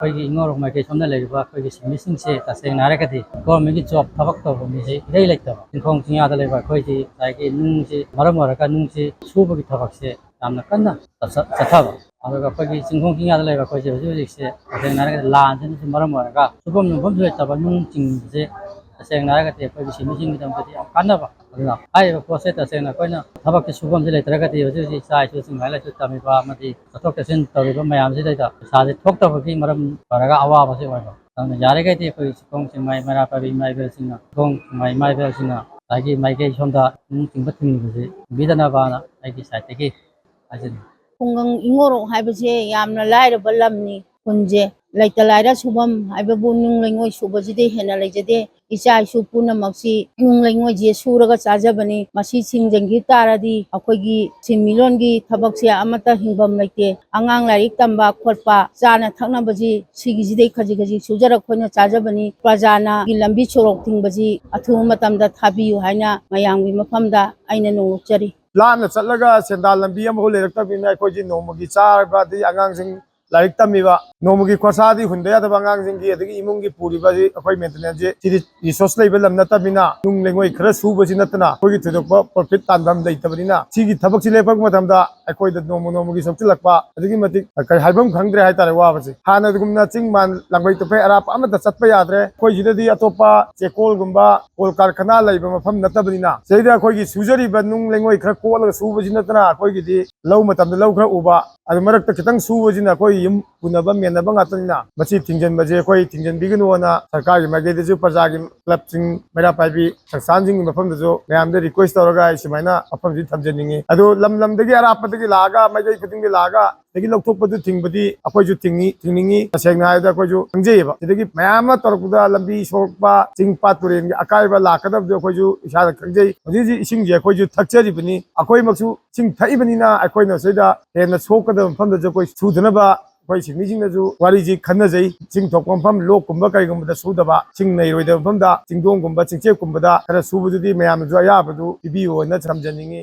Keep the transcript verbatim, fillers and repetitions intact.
ꯑꯩꯈꯣꯏꯒꯤ ꯏꯉꯧꯔꯣꯛ ꯃꯥꯏꯀꯩ ꯁꯣꯝꯗ ꯂꯩꯔꯤꯕ ꯑꯩꯈꯣꯏꯒꯤ ꯁꯤꯟꯃꯤꯁꯤꯡꯁꯦ ꯇꯁꯦꯡꯅ ꯍꯥꯏꯔꯒꯗꯤ ꯒꯣꯔꯃꯦꯟꯒꯤ ꯖꯣꯕ ꯊꯕꯛ ꯇꯧꯕ ꯃꯤꯁꯦ ꯏꯔꯩ ꯂꯩꯇꯕ꯫ ꯆꯤꯡꯈꯣꯡ ꯆꯤꯡꯌꯥꯗ ꯂꯩꯕ ꯑꯩꯈꯣꯏꯗꯤ ꯉꯁꯥꯏꯒꯤ ꯅꯨꯡꯁꯤ ꯃꯔꯝ ꯑꯣꯏꯔꯒ ꯅꯨꯡꯁꯤ ꯁꯨꯕꯒꯤ ꯊꯕꯛꯁꯦ ꯌꯥꯝꯅ ꯀꯟꯅ ꯆꯠꯊ-, ꯆꯠꯊꯕ꯫ ꯑꯗꯨꯒ ꯑꯩꯈꯣꯏꯒꯤ ꯆꯤꯡꯈꯣꯡ ꯆꯤꯡꯌꯥꯗ ꯂꯩꯕ ꯑꯩꯈꯣꯏꯁꯦ ꯍꯧꯖꯤꯛ ꯍꯧꯖꯤꯛꯁꯦ ꯇꯁꯦꯡꯅ ꯍꯥꯏꯔꯒꯗꯤ ꯂꯥꯟꯁꯤꯅꯁꯨ ꯃꯔꯝ ꯑꯣꯏꯔꯒ ꯁꯨꯐꯝ ꯅꯣꯝꯐꯝꯁꯨ ꯂꯩꯇꯕ ꯅꯨꯡ ꯆꯤꯡꯕꯁꯦ ꯇꯁꯦꯡꯅ ꯍꯥꯏꯔꯒꯗꯤ ꯑꯩꯈꯣꯏꯒꯤ ꯁꯤꯟꯃꯤꯁꯤꯡꯒꯤꯗꯃꯛꯇꯗꯤ ꯌꯥꯝ ꯀꯥꯟꯅꯕ꯫ ꯑꯗꯨꯅ ꯍꯥꯏꯔꯤꯕ ꯄꯣꯠꯁꯦ ꯇꯁꯦꯡꯅ ꯑꯩꯈꯣꯏꯅ ꯊꯕꯛꯁꯦ ꯁꯨꯐꯝꯁꯦ ꯂꯩꯇ꯭ꯔꯒꯗꯤ ꯍꯧꯖꯤꯛ ꯍꯧꯖꯤꯛ ꯏꯆꯥ ꯏꯁꯨꯁꯤꯡ ꯂꯥꯏꯔꯤꯛ ꯂꯥꯏꯁꯨ ꯇꯝꯃꯤꯕ ꯑꯃꯗꯤ ꯆꯠꯊꯣꯛ ꯆꯠꯁꯤꯟ ꯇꯧꯔꯤꯕ ꯃꯌꯥꯝꯁꯤꯗꯩꯗ ꯄꯩꯁꯥꯁꯦ ꯊꯣꯛꯇꯕꯒꯤ ꯃꯔꯝ ꯑꯣꯏꯔꯒ ꯑꯋꯥꯕꯁꯦ ꯑꯣꯏꯕ꯫ ꯑꯗꯨꯅ ꯌꯥꯔꯤꯈꯩꯗꯤ ꯑꯩꯈꯣꯏ ꯆꯤꯡꯈꯣꯡ ꯆꯤꯡꯃꯥꯏ ꯃꯩꯔꯥ ꯄꯥꯏꯕꯤ ꯏꯃꯥ ꯏꯕꯦꯜꯁꯤꯡꯅ, ꯆꯤꯡꯈꯣꯡ ꯆꯤꯡꯃꯥꯏ ꯏꯃꯥ ꯏꯕꯦꯜꯁꯤꯡꯅ ꯉꯁꯥꯏꯒꯤ ꯃꯥꯏꯀꯩ ꯁꯣꯝꯗ ꯅꯨꯡ ꯆꯤꯡꯕ ꯊꯤꯡꯕꯁꯦ ꯊꯤꯡꯕꯤꯗꯅꯕꯅ ꯑꯩꯒꯤ ꯁꯥꯏꯠꯇꯒꯤ ꯍꯥꯏꯖꯅꯤꯡꯉꯤ꯫ ꯈꯨꯡꯒꯪ ꯏꯉꯣꯔꯣꯛ ꯍꯥꯏꯕꯁꯦ ꯌꯥꯝꯅ ꯂꯥꯏꯔꯕ ꯂꯝꯅꯤ꯫ ꯈꯨꯟꯁꯦ ꯂꯩꯇ ꯂꯥꯏꯔ ꯁꯨꯐꯝ ꯍꯥꯏꯕꯕꯨ ꯅꯨꯡ ꯂꯩꯉꯣꯏ ꯁꯨꯕꯁꯤꯗꯩ ꯍꯦꯟꯅ ꯂꯩꯖꯗꯦ꯫ ꯏꯆꯥ ꯏꯁꯨ ꯄꯨꯝꯅꯃꯛꯁꯤ ꯅꯨꯡ ꯂꯩꯉꯣꯏꯁꯦ ꯁꯨꯔꯒ ꯆꯥꯖꯕꯅꯤ꯫ ꯃꯁꯤ ꯊꯤꯡꯖꯤꯟꯈꯤ ꯇꯥꯔꯗꯤ ꯑꯩꯈꯣꯏꯒꯤ ꯁꯤꯟꯃꯤꯠꯂꯣꯟꯒꯤ ꯊꯕꯛꯁꯦ ꯑꯃꯠꯇ ꯍꯤꯡꯐꯝ ꯂꯩꯇꯦ꯫ ꯑꯉꯥꯡ ꯂꯥꯏꯔꯤꯛ ꯇꯝꯕ ꯈꯣꯠꯄ, ꯆꯥꯅ ꯊꯛꯅꯕꯁꯤ ꯁꯤꯒꯤꯁꯤꯗꯩ ꯈꯖꯤꯛ ꯈꯖꯤꯛ ꯁꯨꯖꯔꯛ ꯑꯩꯈꯣꯏꯅ ꯆꯥꯖꯕꯅꯤ꯫ ꯄ꯭ꯔꯖꯥꯅ ꯂꯝꯕꯤ ꯁꯣꯔꯣꯛ ꯊꯤꯡꯕꯁꯤ ꯑꯊꯨꯕ ꯃꯇꯝꯗ ꯊꯥꯕꯤꯌꯨ ꯍꯥꯏꯅ ꯃꯌꯥꯝꯒꯤ ꯃꯐꯝꯗ ꯑꯩꯅ ꯅꯣꯡꯂꯨꯛꯆꯔꯤ꯫ ꯂꯥꯞꯅ ꯆꯠꯂꯒ ꯁꯦꯟꯗꯥꯟ ꯂꯝꯕꯤ ꯑꯃꯐꯥꯎ ꯂꯩꯔꯛꯇꯕꯅꯤꯅ ꯑꯩꯈꯣꯏꯁꯤ ꯅꯣꯡꯃꯒꯤ ꯆꯥꯔꯕ ꯑꯗꯩ ꯑꯉꯥꯡꯁꯤꯡ ꯂꯥꯏꯔꯤꯛ ꯇꯝꯃꯤꯕ, ꯅꯣꯡꯃꯒꯤ ꯈꯣꯔꯁꯥꯗꯤ ꯍꯨꯟꯗ ꯌꯥꯗꯕ ꯑꯉꯥꯡꯁꯤꯡꯒꯤ ꯑꯗꯒꯤ ꯏꯃꯨꯡꯒꯤ ꯄꯨꯔꯤꯕ ꯑꯁꯤ ꯑꯩꯈꯣꯏ ꯃꯦꯟꯇꯦꯅꯦꯟꯁꯁꯦ ꯁꯤꯗꯤ ꯔꯤꯁꯣꯔꯁ ꯂꯩꯕ ꯂꯝ ꯅꯠꯇꯕꯅꯤꯅ ꯅꯨꯡ ꯂꯩꯉꯣꯏ ꯈꯔ ꯁꯨꯕꯁꯤ ꯅꯠꯇꯅ ꯑꯩꯈꯣꯏꯒꯤ ꯊꯣꯏꯗꯣꯛꯄ ꯄ꯭ꯔꯣꯐꯤꯠ ꯇꯥꯟꯐꯝ ꯂꯩꯇꯕꯅꯤꯅ ꯁꯤꯒꯤ ꯊꯕꯛꯁꯤ ꯂꯦꯞꯄꯛꯄ ꯃꯇꯝꯗ ꯑꯩꯈꯣꯏꯗ ꯅꯣꯡꯃ ꯅꯣꯡꯃꯒꯤ ꯁꯣꯛꯆꯤꯜꯂꯛꯄ ꯑꯗꯨꯛꯀꯤ ꯃꯇꯤꯛ ꯀꯔꯤ ꯍꯥꯏꯐꯝ ꯈꯪꯗ꯭ꯔꯦ ꯍꯥꯏꯇꯥꯔꯦ ꯋꯥꯕꯁꯦ꯫ ꯍꯥꯟꯅꯒꯨꯝꯅ ꯆꯤꯡ ꯃꯥꯟ ꯂꯥꯡꯕꯩ ꯇꯨꯐꯩ ꯑꯔꯥꯞꯄ ꯑꯃꯠꯇ ꯆꯠꯄ ꯌꯥꯗ꯭ꯔꯦ꯫ ꯑꯩꯈꯣꯏ ꯁꯤꯗꯗꯤ ꯑꯇꯣꯞꯄ ꯆꯦꯛꯀꯣꯜꯒꯨꯝꯕ ꯀꯣꯜ ꯀꯥꯔꯈꯅꯥ ꯂꯩꯕ ꯃꯐꯝ ꯅꯠꯇꯕꯅꯤꯅ ꯁꯤꯗꯩꯗ ꯑꯩꯈꯣꯏꯒꯤ ꯁꯨꯖꯔꯤꯕ ꯅꯨꯡ ꯂꯩꯉꯣꯏ ꯈꯔ ꯀꯣꯠꯂꯒ ꯁꯨꯕꯁꯤ ꯅꯠꯇꯅ ꯑꯩꯈꯣꯏꯒꯤꯗꯤ ꯂꯧ ꯃꯇꯝꯗ ꯂꯧ ꯈꯔ ꯎꯕ, ꯑꯗꯨ ꯃꯔꯛꯇ ꯈꯤꯇꯪ ꯁꯨꯕꯁꯤꯅ ꯑꯩꯈꯣꯏ ꯌꯨꯝ ꯄꯨꯅꯕ ꯃꯦꯟꯅꯕ ꯉꯥꯛꯇꯅꯤꯅ ꯃꯁꯤ ꯊꯤꯡꯖꯤꯟꯕꯁꯦ ꯑꯩꯈꯣꯏ ꯊꯤꯡꯖꯤꯟꯕꯤꯒꯅꯨꯅ ꯁꯔꯀꯥꯔꯒꯤ ꯃꯥꯏꯀꯩꯗꯁꯨ ꯄ꯭ꯔꯖꯥꯒꯤ ꯀ꯭ꯂꯕꯁꯤꯡ, ꯃꯩꯔꯥ ꯄꯥꯏꯕꯤ ꯁꯪꯁꯊꯥꯟꯁꯤꯡꯒꯤ ꯃꯐꯝꯗꯁꯨ ꯃꯌꯥꯝꯗ ꯔꯤꯀ꯭ꯋꯦꯁ ꯇꯧꯔꯒ ꯑꯩ ꯁꯨꯃꯥꯏꯅ ꯋꯥꯐꯝꯁꯤ ꯊꯝꯖꯅꯤꯡꯉꯤ꯫ ꯑꯗꯨ ꯂꯝ ꯂꯝꯗꯒꯤ ꯑꯔꯥꯞꯄꯗꯒꯤ ꯂꯥꯛꯑꯒ ꯃꯥꯏꯀꯩ ꯈꯨꯗꯤꯡꯒꯤ ꯂꯥꯛꯑꯒ ꯑꯗꯒꯤ ꯂꯧꯊꯣꯛꯄꯗꯨ ꯊꯤꯡꯕꯗꯤ ꯑꯩꯈꯣꯏꯁꯨ ꯊꯤꯡꯉꯤ, ꯊꯤꯡꯅꯤꯡꯉꯤ꯫ ꯇꯁꯦꯡꯅ ꯍꯥꯏꯔꯕꯗ ꯑꯩꯈꯣꯏꯁꯨ ꯈꯪꯖꯩꯌꯦꯕ꯫ ꯁꯤꯗꯒꯤ ꯃꯌꯥꯝ ꯑꯃ ꯇꯧꯔꯛꯄꯗ ꯂꯝꯕꯤ ꯁꯣꯛꯄ, ꯆꯤꯡ ꯄꯥꯠ ꯇꯨꯔꯦꯟꯒꯤ ꯑꯀꯥꯏꯕ ꯂꯥꯛꯀꯗꯕꯗꯨ ꯑꯩꯈꯣꯏꯁꯨ ꯏꯁꯥꯅ ꯈꯪꯖꯩ꯫ ꯍꯧꯖꯤꯛ ꯍꯧꯖꯤꯛ ꯏꯁꯤꯡꯁꯦ ꯑꯩꯈꯣꯏꯁꯨ ꯊꯛꯆꯔꯤꯕꯅꯤ꯫ ꯑꯩꯈꯣꯏꯃꯛꯁꯨ ꯏꯁꯤꯡ ꯊꯛꯏꯕꯅꯤꯅ ꯑꯩꯈꯣꯏꯅ ꯁꯤꯗ ꯍꯦꯟꯅ ꯁꯣꯛꯀꯗꯕ ꯃꯐꯝꯗꯁꯨ ꯑꯩꯈꯣꯏ ꯁꯨꯗꯅꯕ ꯑꯩꯈꯣꯏ ꯁꯤꯟꯃꯤꯁꯤꯡꯅꯁꯨ ꯋꯥꯔꯤꯁꯤ ꯈꯟꯅꯖꯩ꯫ ꯏꯁꯤꯡ ꯊꯣꯛꯄ ꯃꯐꯝ ꯂꯣꯛꯀꯨꯝꯕ ꯀꯔꯤꯒꯨꯝꯕꯗ ꯁꯨꯗꯕ, ꯏꯁꯤꯡ ꯅꯩꯔꯣꯏꯗꯕ ꯃꯐꯝꯗ ꯆꯤꯡꯗꯣꯡꯒꯨꯝꯕ ꯆꯤꯡꯆꯦꯞꯀꯨꯝꯕꯗ ꯈꯔ ꯁꯨꯕꯗꯨꯗꯤ ꯃꯌꯥꯝꯅꯁꯨ ꯑꯌꯥꯕꯗꯨ ꯄꯤꯕꯤꯌꯨ ꯍꯥꯏꯅ ꯊꯝꯖꯅꯤꯡꯉꯤ꯫